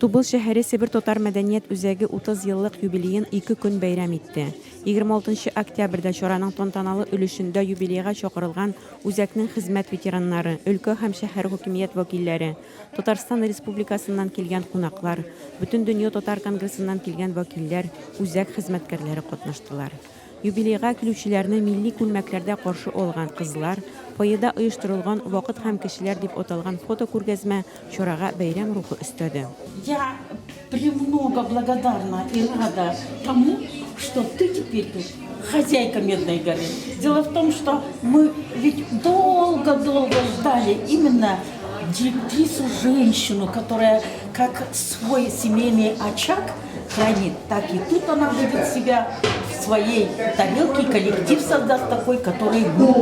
Тубыл шәһәре Себер татар мәдәният үзәге 30 еллык юбилеен ике көн бәйрәм итте. 26 нчы октябрьдә чараның тантаналы өлешендә юбилейга чакырылган үзәкнең хезмәт ветераннары, өлкә һәм шәһәр хакимият вәкилләре, Татарстан Республикасыннан килгән кунаклар, Бөтендөнья татар конгрессыннан килгән вәкилләр, үзәк хезмәткәрләре катнаштылар. Юбилейга килүчеләрне милли күлмәкләрдә каршы алган кызлар, фойеда оештырылган Вакыт һәм кешеләр дип аталган фотокүргәзмә чарага бәйрәм рухы өстәде. Я премного благодарна и рада тому, что ты теперь тут хозяйка Медной горы. Дело в том, что мы ведь долго-долго ждали именно директрису женщину, которая как свой семейный очаг хранит, так и тут она будет себя в своей тарелке, коллектив создаст такой, который мы,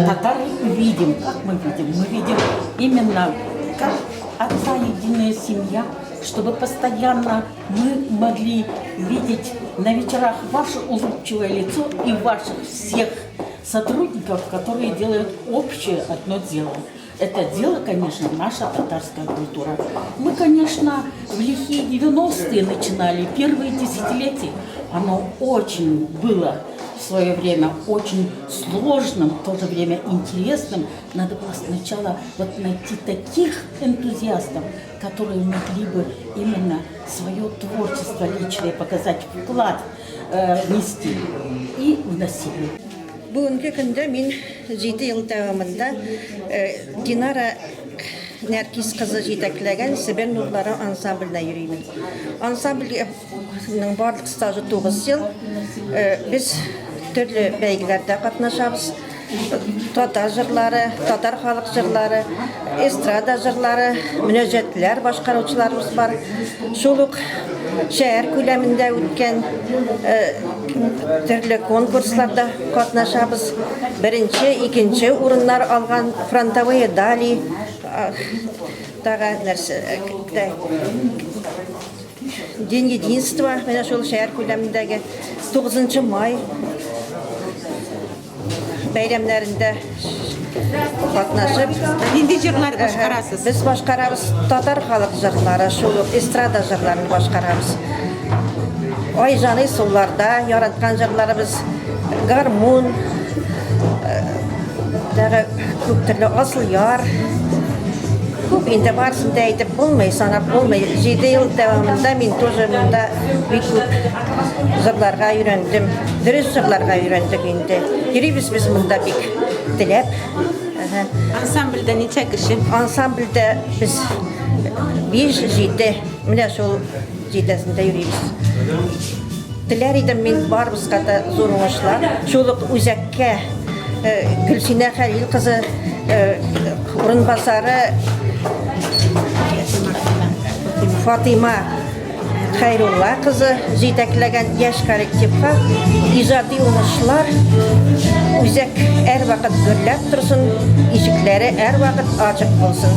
татары, видим. Как мы видим? Мы видим именно как одна единая семья, чтобы постоянно мы могли видеть на вечерах ваше улыбчивое лицо и ваших всех сотрудников, которые делают общее одно дело. Это дело, конечно, наша татарская культура. Мы, конечно, в лихие 90-е начинали, первые десятилетия. Оно очень было в свое время очень сложным, в то же время интересным. Надо было сначала вот найти таких энтузиастов, которые могли бы именно свое творчество личное показать, вклад внести и вносили. Бүгенге көндә мин җиде ел дәвамында Динара Нәркиз кызы җитәкләгән Себер нурлары ансамбленә йөримен. Ансамбльнең барлык стажы 9 ел. Без төрле бәйгеләрдә катнашабыз. Татар җырлары, татар халык җырлары, эстрада җырлары, мөнәҗәтләр башкаручыларыбыз бар. Шул ук шәһәр күләмендә үткән төрле конкурсларда катнашабыз. Беренче, икенче урыннар алган фронтовые дали тагы нәрсә День единства, менә шул шәһәр күләмендәге 9 май бәйрәмнәрендә катнашып. Нинди җырлар башкарасыз? Без башкарабыз татар халык җырлары, шул ук эстрада җырларын башкарабыз. Ай җаный сулларда яраткан җырларыбыз, гармун, тагы күп төрле асыл яр. Күп инде барысын да әйтеп булмый, санап булмый. 7 ел дәвамында мин тоже монда бик күп җырларга өйрәндем. Дөрес җырларга өйрәндек инде. Йөрибез без монда бик теләп. Ансамбльдә ничә кеше? Ансамбльдә без 5-7, менә шул җидесендә йөрибез. Теләр идем мин барыбызга да зур уңышлар. Шул ук үзәккә Гөлсинә Хәлил кызы урынбасары Фатыйма Хәйрулла кызы җитәкләгән яшь коллективка иҗади уңышлар, үзәк һәрвакыт гөрләп торсын, ишекләре һәрвакыт ачык булсын.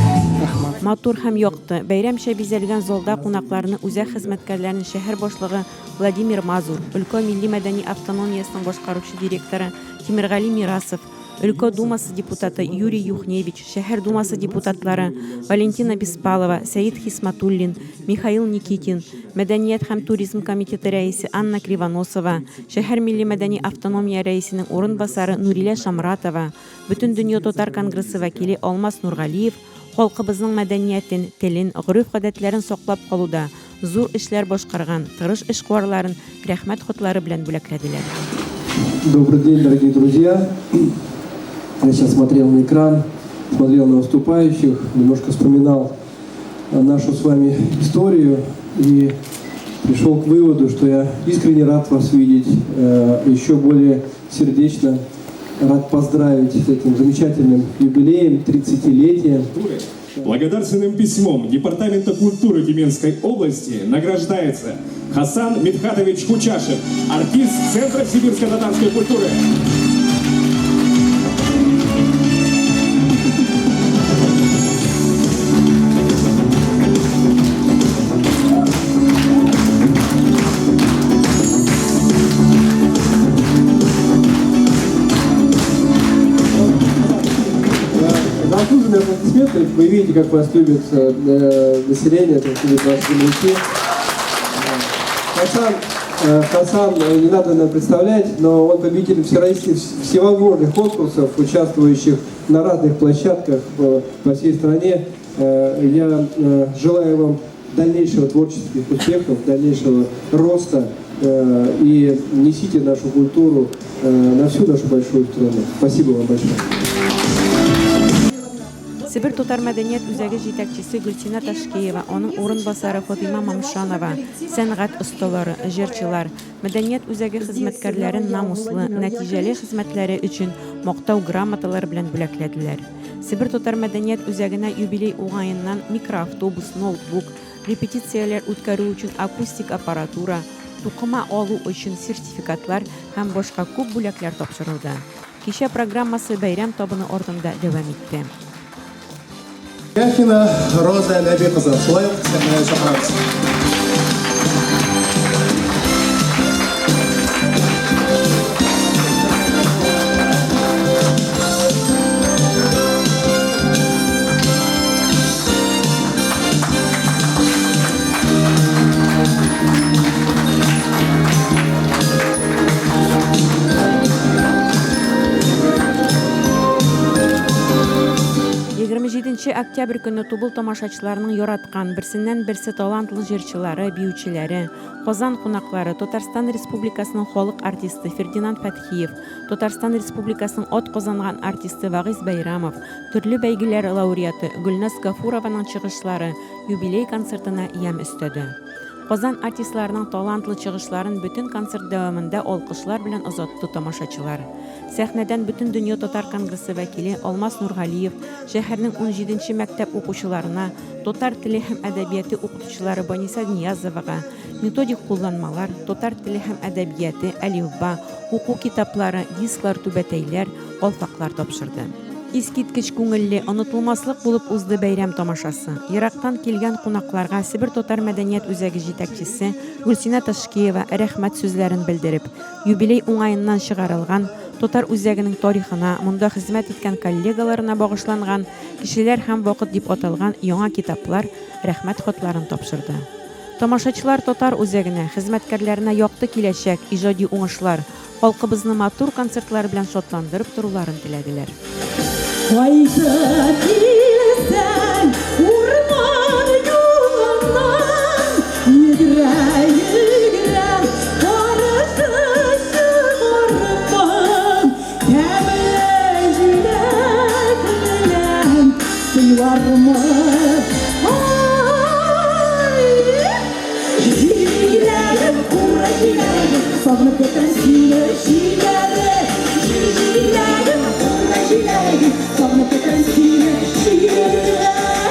Матур һәм якты, бәйрәмчә бизәлгән залда кунакларны үзәк хезмәткәрләрен шәһәр башлыгы Владимир Мазур, өлкә милли-мәдәни автономиясенең башкаручы директоры Тимергали Мирасов, өлкә Думасы депутаты Юрий Юхневич, шәһәр Думасы депутатлары Валентина Беспалова, Сәет Хисматуллин, Михаил Никитин, мәдәният һәм туризм комитеты рәисе Анна Кривоносова, шәһәр милли-мәдәни автономия рәисенең урынбасары Нурилә Шамратова, Бөтендөнья татар конгрессы вәкиле Алмаз Нургалиев халкыбызның мәдәниятен, телен, гореф-гадәтләрен саклап калуда зур эшләр башкарган тырыш эшкуарларын Рәхмәт хатлары белән бүләкләделәр. Добрый день, дорогие друзья! Я сейчас смотрел на экран, смотрел на выступающих, немножко вспоминал нашу с вами историю и пришел к выводу, что я искренне рад вас видеть, еще более сердечно рад поздравить с этим замечательным юбилеем, 30-летием. Благодарственным письмом Департамента культуры Тюменской области награждается Хасан Мидхатович Кучашев, артист Центра сибирско-татарской культуры. Заслуженные аплодисменты. Аплодисменты. Вы видите, как вас любит население, как любят ваши земляки. Хасан, не надо нам представлять, но он победитель всероссийских всевозможных конкурсов, участвующих на разных площадках по всей стране. Я желаю вам дальнейшего творческих успехов, дальнейшего роста и несите нашу культуру на всю нашу большую страну. Спасибо вам большое. Себер татар мәдәният үзәге җитәкчесе Гөлсинә Ташкеева, аның урынбасары Фатыйма Мамшанова, сәнгать осталары, җырчылар, мәдәният үзәге хезмәткәрләрен намуслы, нәтиҗәле хезмәтләре өчен Мактау грамоталары белән бүләкләделәр. Себер татар мәдәният үзәгенә юбилей уңаеннан микроавтобус, ноутбук, репетицияләр үткәрү өчен акустик аппаратура, тукыма алу өчен сертификатлар һәм башка күп бүләкләр тапшырылды. Кичә программасы бәйрәм табыны артында дәвам итте. Яхина Роза Нәби кызы, шулай ук сәхнәгә чакырабыз. 27 октябрь көнне Тубыл тамашачыларының яраткан, берсеннән-берсе талантлы җырчылары, биючеләре, Казан кунаклары, Татарстан Республикасының халык артисты Фердинанд Фәтхиев, Татарстан Республикасының атказанган артисты Вагыйз Бәйрамов, төрле бәйгеләр лауреаты Гөлназ Гафурованың чыгышлары юбилей концертына ямь өстәде. Казан артистларының талантлы чыгышларын бөтен концерт дәвамында алкышлар белән озатты тамашачылар. Сәхнәдән Бөтендөнья татар конгрессы вәкиле Алмаз Нургалиев шәһәрнең унҗиденче мәктәп укучыларына, татар теле һәм әдәбияты укытучылары Баниса Ниязовага методик кулланмалар, татар теле һәм әдәбияты, әлифба, уку китаплары, дисклар, түбәтәйләр, калфаклар тапшырды. Искиткеч күңелле, онытылмаслык булып узды бәйрәм тамашасы. Ерактан килгән кунакларга Себер татар мәдәният үзәге җитәкчесе Гөлсинә Ташкиева рәхмәт сүзләрен белдереп, юбилей уңаеннан чыгарылган, татар үзәгенең тарихына, монда хезмәт иткән коллегаларына багышланган Кешеләр һәм вакыт дип аталган яңа китаплар, рәхмәт хатларын тапшырды. Тамашачылар татар үзәгенә, хезмәткәрләренә якты киләчәк, иҗади уңышлар, халкыбызны матур концертлары белән шатландырып торуларын теләделәр. Кайтып килсәң урман юлыннан, Йөгерә-йөгерә каршы чыгармын, Тәмле җиләк белән сыйлармын. Ай! Җиләгем, кура җиләгем, Сагынып көтәм сине, җиләре. Җиләгем, кура җиләгем, Сагынып көтәм сине, җиләре.